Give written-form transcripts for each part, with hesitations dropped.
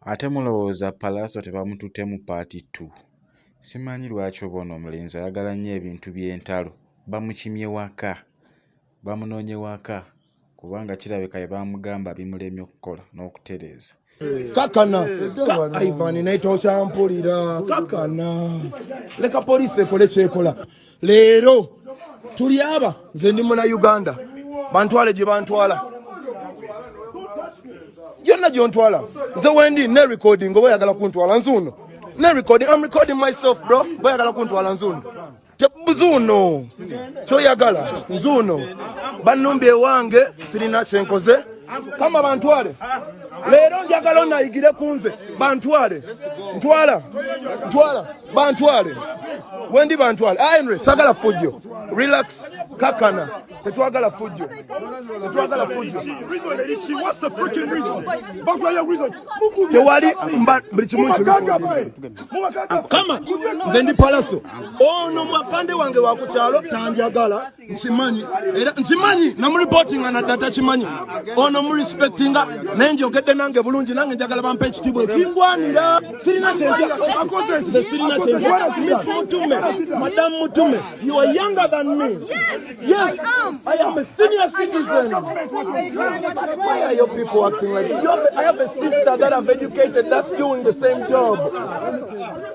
Ate mulowooza Pallaso tebamututte mu part 2? Simanyi lwaki oba ono omulenzi ayagala nnyo ebintu by'entalo. Bamukimye waka, bamunoonye waka kubanga kirabika bye bamugamba bimulemye okukola n'okutereeza. Kakana ka Ivan naye tokyampulira kakana, leka poliisi ekole kyekola. Leero tuli aba, nze ndi muna Uganda, bantwale gye bantwala gyonna gyontwala nze wendi ne recording oba oyagala kuntwala nzuuno ne recording, I'm recording myself bro, oba oyagala kuntwala nzuuno nzuuno kyoyagala nzuuno bannumbi ewange sirina kyenkoze kama bantwale leero njagala onayigire ku nze bantwale ntwala ntwala bantwale wendi bantwale. Ah, Henry sagala fujjo, relax kakana, tetwagala fujjo, tetwagala fujjo. Tewali buli kimu kama nze ndi Pallaso. Ono mwafande wange wa ku kyalo tanjagala, nkimanyi, era nkimanyi namureportinga nadda takimanyi. Ono murespectinga naye njogedde nange bulungi, nange njagala bampe ekitiibwa ekingwanira. Sirina kyentya, nze sirina kyentya. Miss Mutume, Madam Mutume, you are younger than me. Yes, I am a senior citizen. Why are your people acting like you have, I have a sister that I've educated that's doing the same job.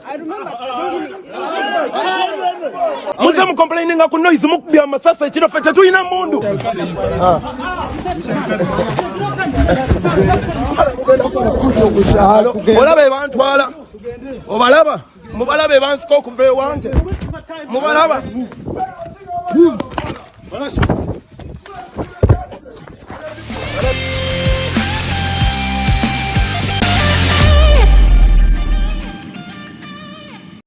I remember. Muze mucomplaininga ku noise, mukubya amasasi ekiro, ffe tetulina mundu. Olaba ebantwala, obalaba, mubalaba ebansika okuva ewange, mubalaba.